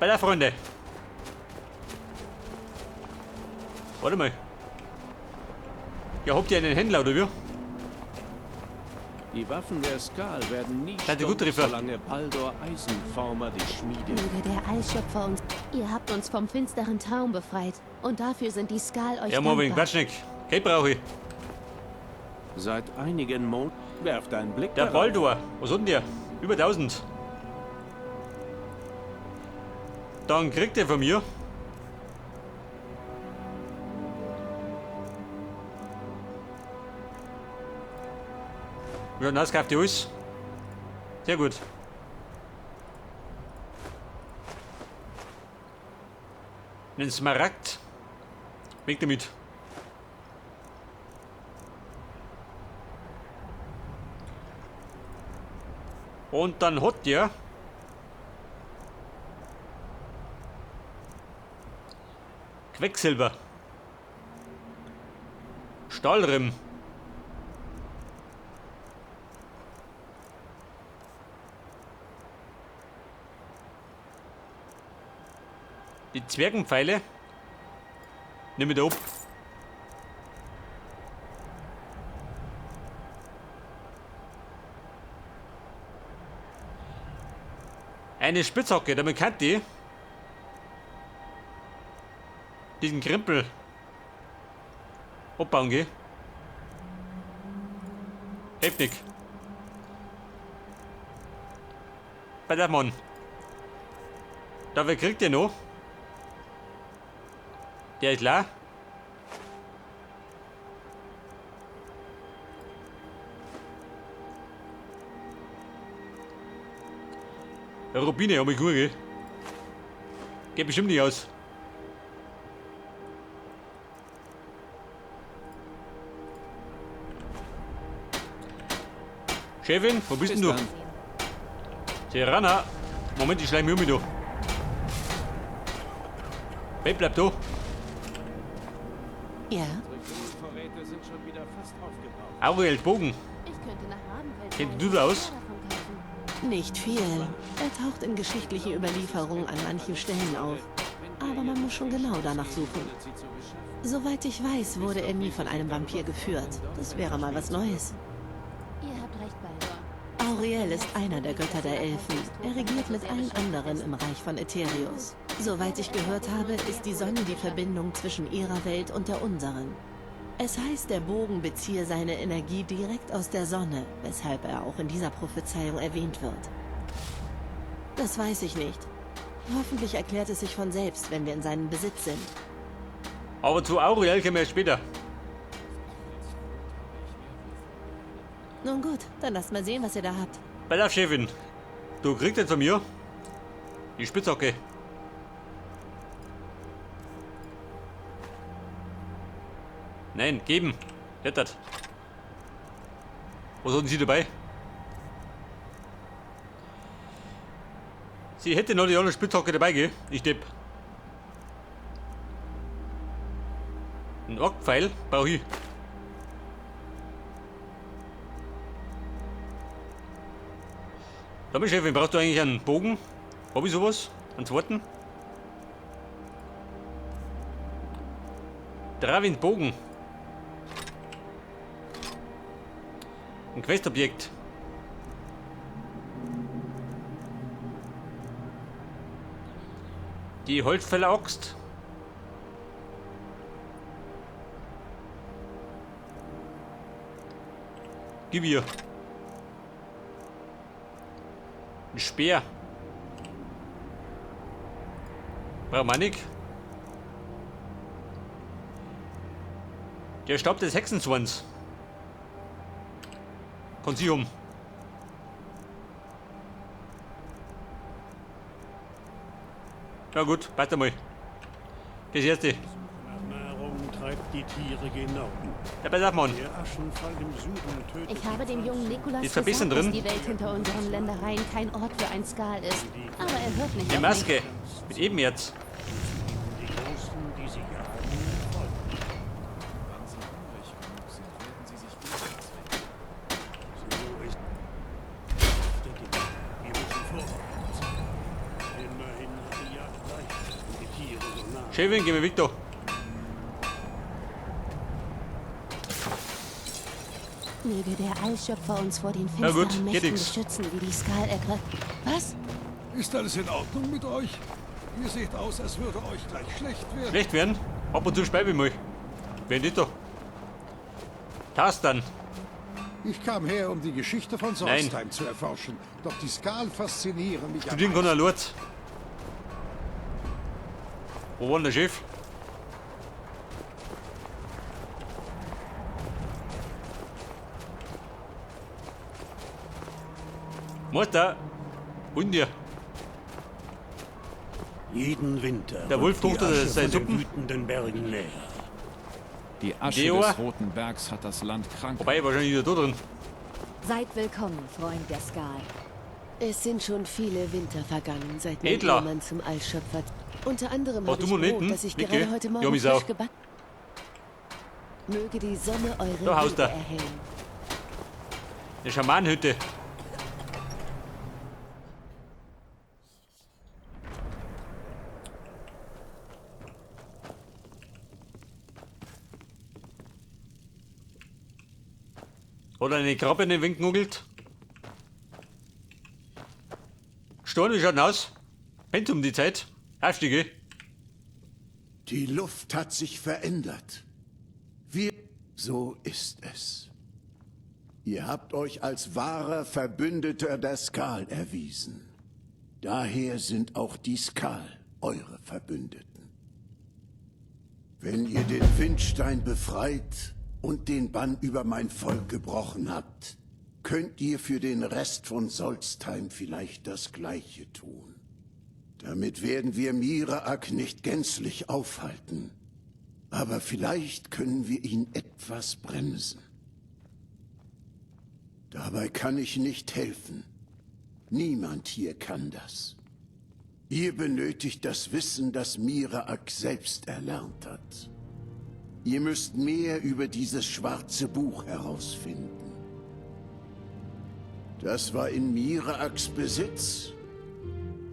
Bei der Freunde. Warte mal. Ja, habt ihr einen Händler, oder wie? Die Waffen der Skal werden nie Seid ihr gut, stumpf, Treffer? solange Baldor Eisenformer die Schmiede. Möge der Allschöpfer uns... Ihr habt uns vom finsteren Traum befreit. Und dafür sind die Skal euch Ja, Marvin, dankbar. Quatsch nicht. Geld brauche ich. Seit einigen Monaten werft einen Blick Der darauf. Baldor. Was hat denn der? Über 1000. Dann kriegt er von mir. Ja, das kauft ihr alles. Sehr gut. Einen Smaragd. Weg damit. Und dann hat der Quecksilber. Stahlrim. Die Zwergenpfeile. Nimm ich da ab. Eine Spitzhacke, damit kann die diesen Krempel abbauen gehen. Heftig. Bei der Mann. Da, wer kriegt der noch? Der ist klar. Rubine, hab ich gut, gell? Geht bestimmt nicht aus. Chefin, wo bist Bis denn du? dann. Tirana. Moment, ich schleim mich um da. Hey, bleib da. Ja. Unsere Vorräte sind schon wieder fast aufgebraucht. Auriel Bogen. Ich könnte nach Rabenfeld Kennt fahren du da und aus? davon kaufen. Nicht viel. Er taucht in geschichtlichen Überlieferungen an manchen Stellen auf. Aber man muss schon genau danach suchen. Soweit ich weiß, wurde er nie von einem Vampir geführt. Das wäre mal was Neues. Ihr habt recht, Baldor. Auriel ist einer der Götter der Elfen. Er regiert mit allen anderen im Reich von Aetherius. Soweit ich gehört habe, ist die Sonne die Verbindung zwischen ihrer Welt und der unseren. Es heißt, der Bogen beziehe seine Energie direkt aus der Sonne, weshalb er auch in dieser Prophezeiung erwähnt wird. Das weiß ich nicht. Hoffentlich erklärt es sich von selbst, wenn wir in seinem Besitz sind. Aber zu Auriel kommen wir später. Nun gut, dann lasst mal sehen, was ihr da habt. Pass auf, Chefin. Du kriegst jetzt von mir die Spitzhacke. Nein, geben. Rettet. Was hatten Sie dabei? Sie hätte noch die andere Spitzhacke dabei, gell? Ich depp. Ein Orkpfeil brauche ich. Sag mal, Chefin, brauchst du eigentlich einen Bogen? Hab ich sowas? Einen zweiten? Dravin Bogen. Ein Questobjekt. Die Holzfäller-Axt. Gib ihr. Ein Speer. Braucht man nicht. Der Stab des Hexenzorns. Kommt sie um. Na gut, weiter mal. Das erste. Nach Nahrung treibt die Tiere gen Norden. Ja, pass auf, Mann. Der Aschenfall im Süden tötet Ich habe die dem jungen Pflanzen. Nikolas Ist verbissen gesagt, drin. dass die Welt hinter unseren Ländereien kein Ort für ein Skal ist. Aber er hört nicht Die auf Maske. mich. Mit Ebenerz. Die Großen, die sie jagen, folgen. Wann sie hungrig genug sind, werden sie sich gegen uns wenden. So ist der Dinge. Wir müssen vorbereitet sein. Immerhin hat die Jagd Chefin, geh mir weg da. Möge der Allschöpfer uns vor den Ja gut, finsteren geht Mächten nix. beschützen, die die Skaal ergriff. Was? Ist alles in Ordnung mit euch? Ihr seht aus, als würde euch gleich schlecht werden. Schlecht werden? Ab und zu speibe ich mal. Wer nicht da? Tastan. Ich kam her, um die Geschichte von Nein. Solstheim zu erforschen. Doch die Skaal faszinieren mich am Studieren kann er Lurz. Wo war denn der Chef? Mutter! Und dir. Jeden Winter Der Wolf rückt die kocht Asche seine von den Suppen. wütenden Bergen näher. Die Asche Deor. des Roten Bergs hat das Land krank. Wobei, wahrscheinlich wieder da drin. Seid willkommen, Freund der Skaal. Es sind schon viele Winter vergangen, seit mein Edler. Ehemann zum Allschöpfer. Unter anderem Oh, habe du ich mal Brot, hinten. das ich Nicke. gerade heute Ja, Morgen mich frisch auch. gebacken. Möge die Sonne eure Da haust Wege er. erhellen. Eine Schamanenhütte. Hat er eine Krabbe in den Wind genuggelt? Storn, wie schaut denn aus? Pennt um die Zeit. Heftige. Die Luft hat sich verändert. Wir. So ist es. Ihr habt euch als wahrer Verbündeter der Skaal erwiesen. Daher sind auch die Skaal eure Verbündeten. Wenn ihr den Windstein befreit und den Bann über mein Volk gebrochen habt, könnt ihr für den Rest von Solstheim vielleicht das Gleiche tun. Damit werden wir Miraak nicht gänzlich aufhalten. Aber vielleicht können wir ihn etwas bremsen. Dabei kann ich nicht helfen. Niemand hier kann das. Ihr benötigt das Wissen, das Miraak selbst erlernt hat. Ihr müsst mehr über dieses schwarze Buch herausfinden. Das war in Miraaks Besitz.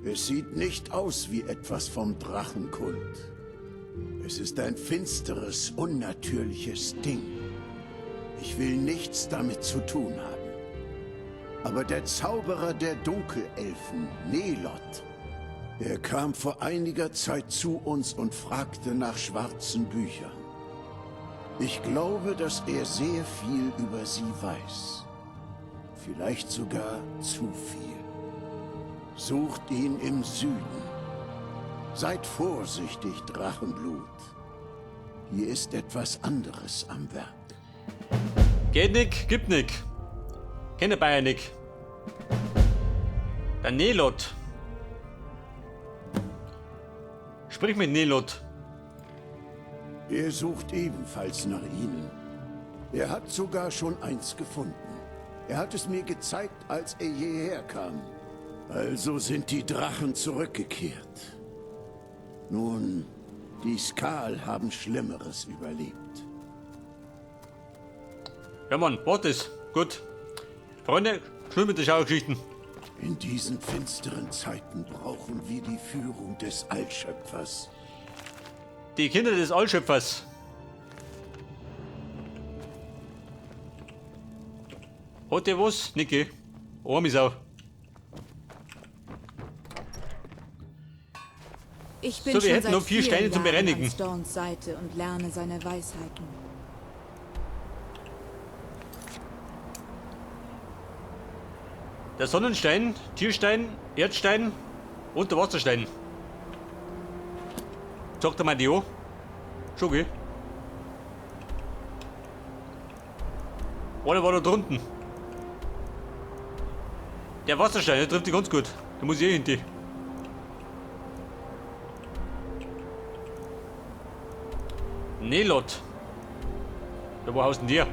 Es sieht nicht aus wie etwas vom Drachenkult. Es ist ein finsteres, unnatürliches Ding. Ich will nichts damit zu tun haben. Aber der Zauberer der Dunkelelfen, Nelot, er kam vor einiger Zeit zu uns und fragte nach schwarzen Büchern. Ich glaube, dass er sehr viel über sie weiß. Vielleicht sogar zu viel. Sucht ihn im Süden. Seid vorsichtig, Drachenblut. Hier ist etwas anderes am Werk. Geht nick, gibt nick. Kenne Bayern nick. Der Nelot. Sprich mit Nelot. Er sucht ebenfalls nach ihnen. Er hat sogar schon eins gefunden. Er hat es mir gezeigt, als er hierher kam. Also sind die Drachen zurückgekehrt. Nun, die Skaal haben Schlimmeres überlebt. Ja Mann, wart es. Gut. Freunde, schön mit den Schauergeschichten. In diesen finsteren Zeiten brauchen wir die Führung des Allschöpfers. Die Kinder des Allschöpfers. Hat der was? Niki. Arme Sau. Ich bin So, wir schon hätten seit noch 4 vielen Steine zum Jahren Bereinigen. an Storns Seite und lerne seine Weisheiten. Der Sonnenstein, Tierstein, Erdstein und der Wasserstein. Sagt er mal die an. Schon, gell? Einer war da drunten. Der Wasserstein, der trifft die ganz gut. Da muss ich eh hin. Nelot. Da wo haust denn der?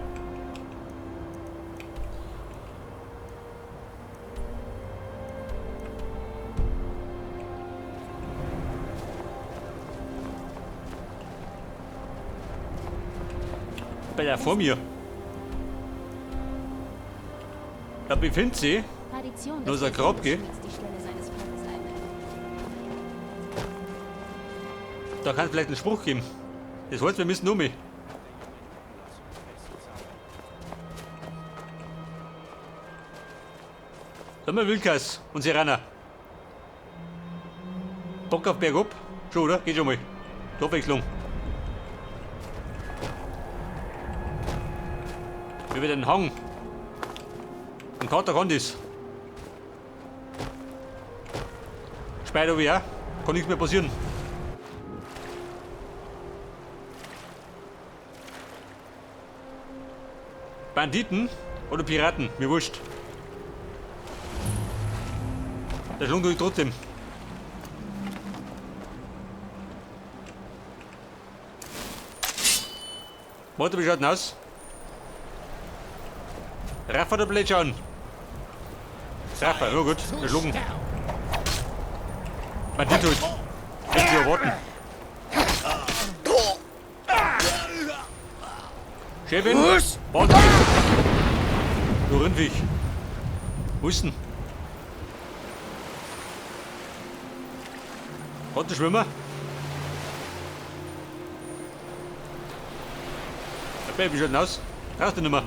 Bei der vor mir. Da befindet sie. Tradition, Nur dass so ein der Grab, Sohn gell? des Schmieds die Stelle seines Vaters einnimmt. Da kann es vielleicht einen Spruch geben. Das heißt, wir müssen um. Sag mal, Vilkas und Serana. Bock auf bergab? Schon, oder? Geht schon mal. Abwechslung. Über den Hang. Ein Kater kann das. Speider wie auch. Kann nichts mehr passieren. Banditen oder Piraten, mir wurscht. Der Schlung tue ich trotzdem. Warte, wie schaut denn aus? Raffa oder blöd schauen? Raffa, ja gut, der Schlungen. Bandit halt. Hätte ich erwarten. Chefin! Warte! Du Rindviech! Wo ist denn? Hat der Schwimmer? Der Baby schaut denn aus? Brauchst du nicht mehr.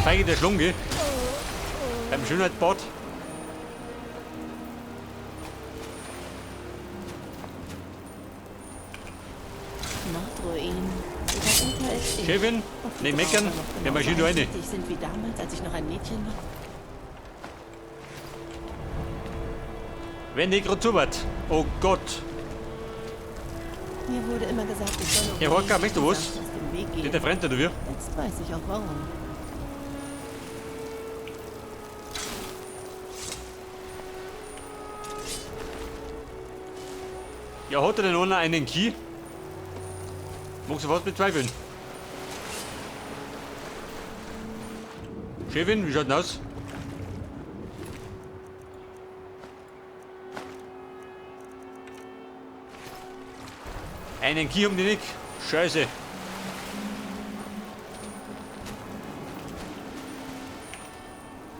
Feige der Schlung, gell? Beim Schönheitsbad. Nordruin. Sogar älter als ich. Chefin, nicht meckern, der Maschine rein. Die sind wie damals, als ich noch ein Mädchen war. Wenn die gerade zu wird. Oh Gott. Mir wurde immer gesagt, ich solle. Ja, Horka, möchtest du was? Aus dem Weg gehen. Der Freund oder wir? Jetzt weiß ich auch warum. Ja, hat er denn einer einen Key? Magst du was bezweifeln? Chefin, wie schaut denn aus? Einen Key um die Nick. Scheiße.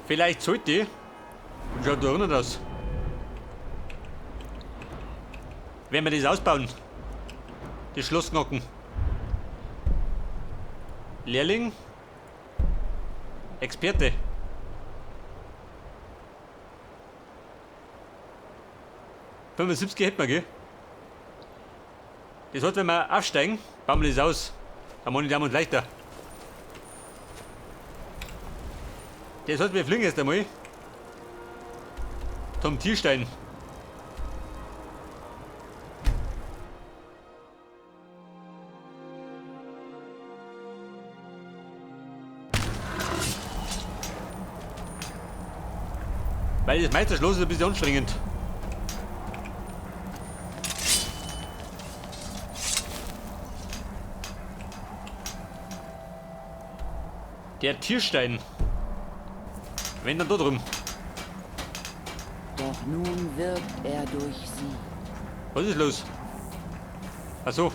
Vielleicht sollte ich. Und schaut da unten aus. Wenn wir das ausbauen. Das Schloss knacken. Lehrling. Experte. 75 hätten wir, gell? Das heißt, wenn wir aufsteigen, bauen wir das aus. Dann machen die Damen uns leichter. Das heißt, wir fliegen jetzt einmal zum Tierstein. Weil das Meisterschloss ist ein bisschen anstrengend. Der Tierstein. Wenn dann da drum. Doch nun wirkt er durch sie. Was ist los? Ach so.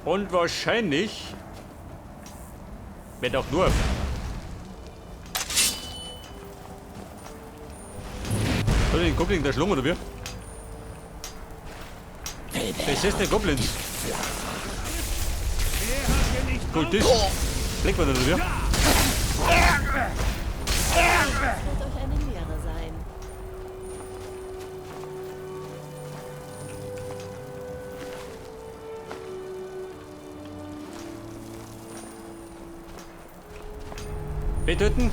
Und wahrscheinlich wird auch nur. Soll ich den Goblin da schlagen oder wie? Besessene Goblins. Gut, das. Blick mal oder wie? Das wird euch eine Lehre sein. Töten.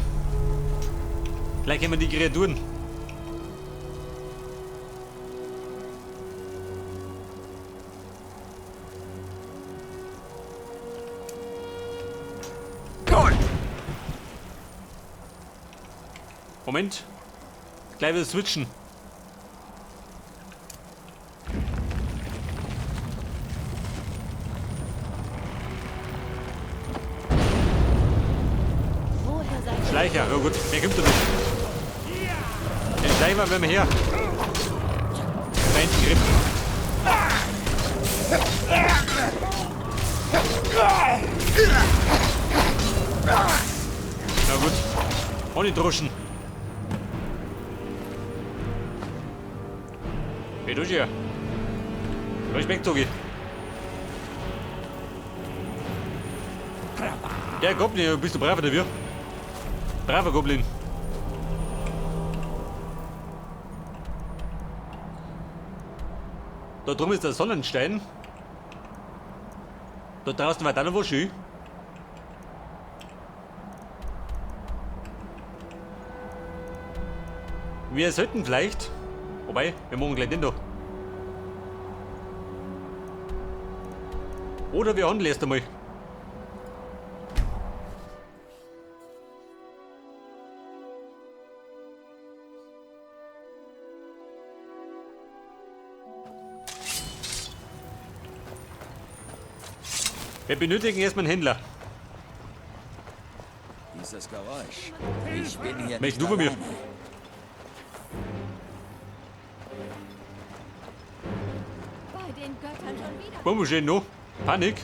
Gleich haben wir die Kreaturen. Moment. Gleich wieder switchen. Schleicher, ja gut, mehr kommt er nicht. Den Schleicher werden wir her. Rein Grip. Na gut. Ohne Druschen. Hey, du hier. Respekt, Togi. Der Goblin, bist du braver dafür? Braver Goblin. Da drüben ist der Sonnenstein. Da draußen war da noch was schön. Wir sollten vielleicht. Wobei, wir machen gleich den da. Oder wir handeln erst einmal. Wir benötigen erstmal einen Händler. Dieses Geräusch. Ich bin hier Möchtest nicht du von mir? alleine. Bei den Göttern schon wieder. Wo muss ich denn noch? Panik.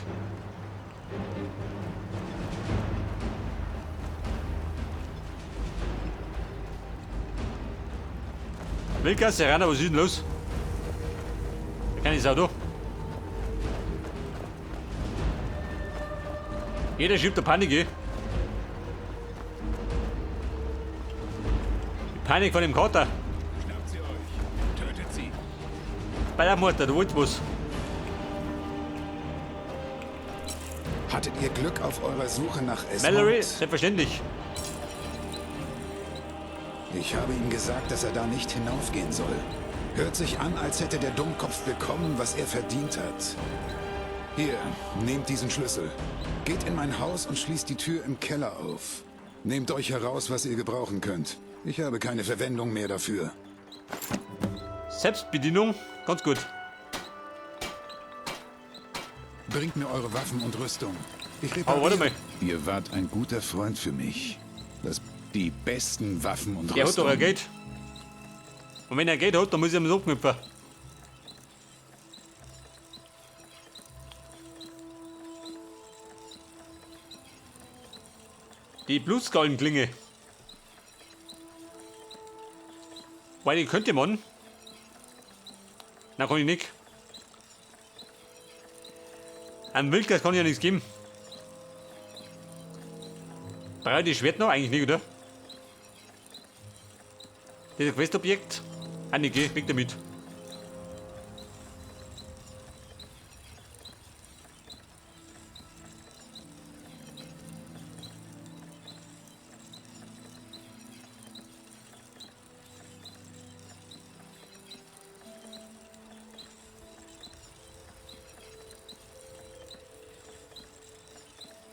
Wilka, Serana, was ist denn los? Da kann ich auch da. Jeder schiebt der Panik, eh. Die Panik von dem Kater. Schnappt sie euch. Tötet sie. Bei der Mutter, du wolltest was. Hattet ihr Glück auf eurer Suche nach Esmond? Mallory, selbstverständlich. Ich habe ihm gesagt, dass er da nicht hinaufgehen soll. Hört sich an, als hätte der Dummkopf bekommen, was er verdient hat. Hier, nehmt diesen Schlüssel. Geht in mein Haus und schließt die Tür im Keller auf. Nehmt euch heraus, was ihr gebrauchen könnt. Ich habe keine Verwendung mehr dafür. Selbstbedienung, ganz gut. Bringt mir eure Waffen und Rüstung. Ich Aber warte mal. Ihr wart ein guter Freund für mich. Das die besten Waffen und Der hat Rüstung. doch ein Geld. Und wenn er Geld hat, dann muss ich ihm das abknüpfen. Die Blutsgallenklinge. Weil die könnte man. Na, kann ich nicht. Am Wildgas kann ich ja nichts geben. Brauche ich das Schwert noch? Eigentlich nicht, oder? Das Questobjekt? Ah, ne, geh, weg damit.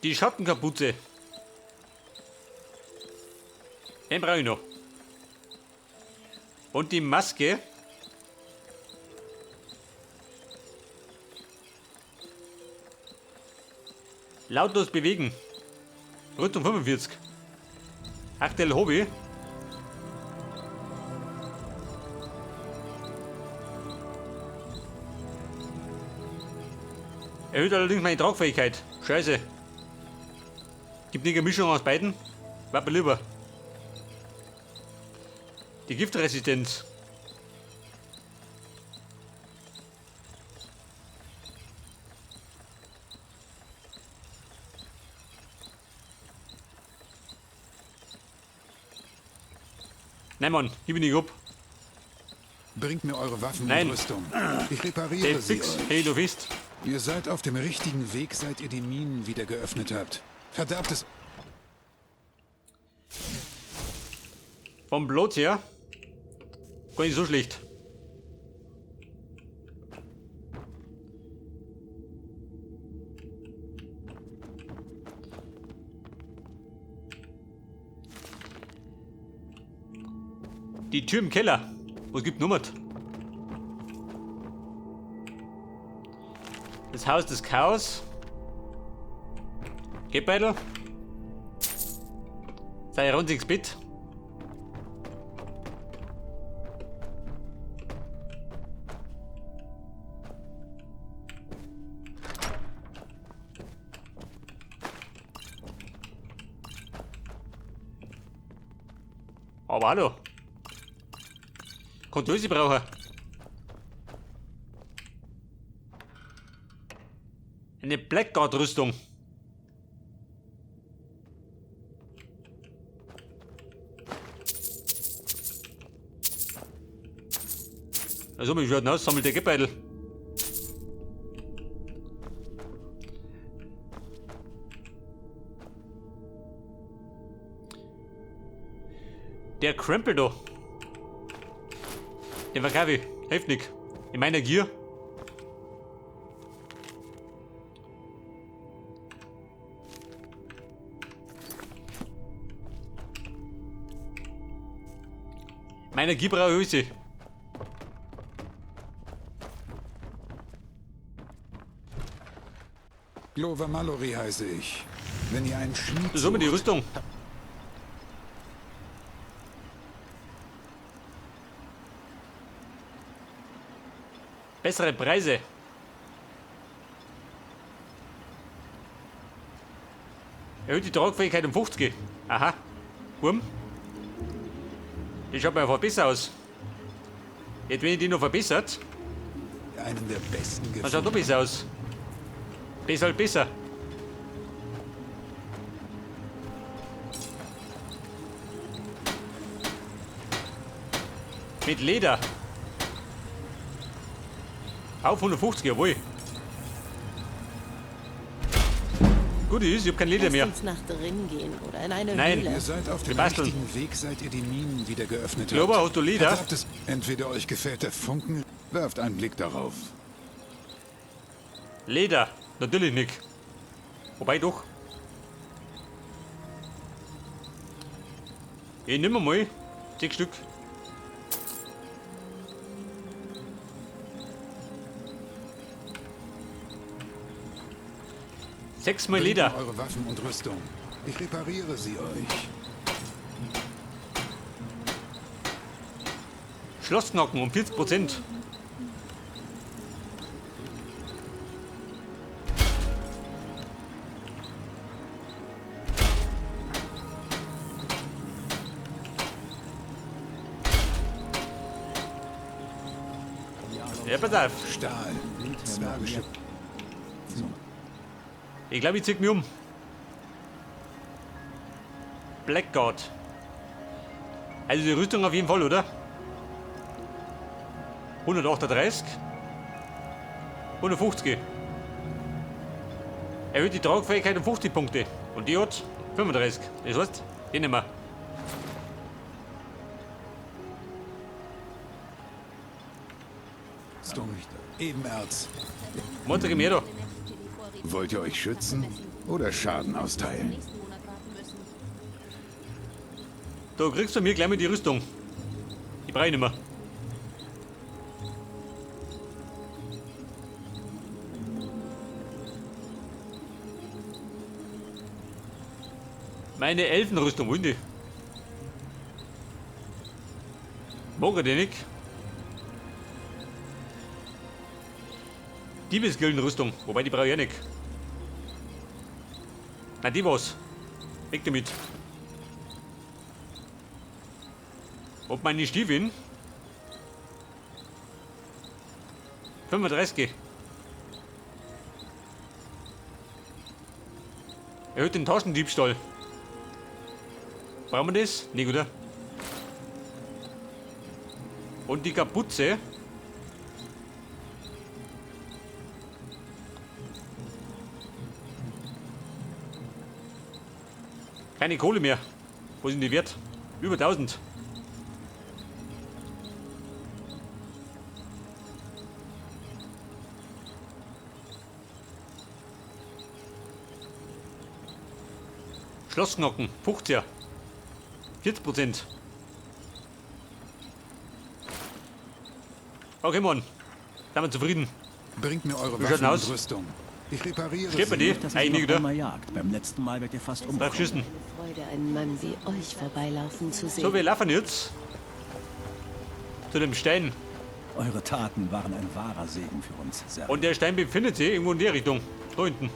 Die Schattenkapuze. Den brauche ich noch. Und die Maske. Lautlos bewegen. Rüstung 45. Aktuell Hobby. Erhöht allerdings meine Tragfähigkeit. Scheiße. Gibt nicht eine Mischung aus beiden? War mir lieber. Die Giftresistenz. Nein, Mann, gib ihn nicht ab. Bringt mir eure Waffen Nein. und Rüstung. Ich repariere Der sie fix. euch. Hey, du bist. Ihr seid auf dem richtigen Weg, seit ihr die Minen wieder geöffnet habt. Verderbtes... Vom Blut her. Gar nicht so schlecht. Die Tür im Keller. Was gibt Nummern? Das Haus des Chaos. Geldbeutel. Sein ranziges Bett. Aber hallo. Kann alles brauchen. Eine Blackguard-Rüstung. Also, wie schaut denn aus? Sammelt der Geldbeutel. Der Krempel da. Den verkaufe ich. Hilft nicht. In meiner Gier. Meine Gier brauche ich. Glover Mallory heiße ich. Wenn ihr einen Schmied So, mit die Rüstung. Bessere Preise. Erhöht die Tragfähigkeit um 50. Aha. Wurm. Die schaut mir einfach besser aus. Jetzt, wenn ich die noch verbessert, einen der besten dann schaut noch besser aus. Besser halt besser. Mit Leder. Auf 150, jawohl. Gut ist, ich hab kein Leder mehr. Lass uns nach drin gehen oder in eine Nein. Höhle. Ihr seid auf dem basteln. richtigen Weg, seit ihr die Minen wieder geöffnet habt. Glober, hast du Leder? Ertrabt es. Entweder euch gefällt der Funken, werft einen Blick darauf. Leder, natürlich nicht. Wobei doch. Ich nehme mal 6 Stück. Sechsmal Bringt Leder. mir eure Waffen und Rüstung. Ich repariere sie euch. Schlossknocken um 40%. Ja, pass auf. Stahl. Zwergische. Ich glaube, ich zieh mich um. Blackguard. Also die Rüstung auf jeden Fall, oder? 138. 150. Erhöht die Tragfähigkeit um 50 Punkte. Und die hat 35. Das heißt, die nehmen wir. Ebenerz. Monster mehr da. Wollt ihr euch schützen oder Schaden austeilen? Da kriegst du von mir gleich mal die Rüstung. Die brauche ich nicht mehr. Meine Elfenrüstung, wo ist die? Mag ich die nicht? Diebesgildenrüstung, wobei die brauche ich ja nicht. Nein, die war's. Weg damit. Ob meine Stiefeln? 35. Erhöht den Taschendiebstahl. Brauchen wir das? Nee, oder? Und die Kapuze. Keine Kohle mehr. Wo sind die wert? Über 1000. Schlossknocken, 50er. 40%. Okay, Mann. Sind wir zufrieden. Bringt mir eure Wie schaut Waffen denn aus? und Rüstung. Ich repariere Steht bei dir? Dass ich Einige noch da. einmal jagt. Beim letzten Mal werdet ihr fast Drauf umkommen. geschissen. Freude, einen Mann wie euch vorbeilaufen zu sehen. So, wir laufen jetzt. Zu dem Stein. Eure Taten waren ein wahrer Segen für uns, Ser. Und der Stein befindet sich irgendwo in der Richtung. Da hinten.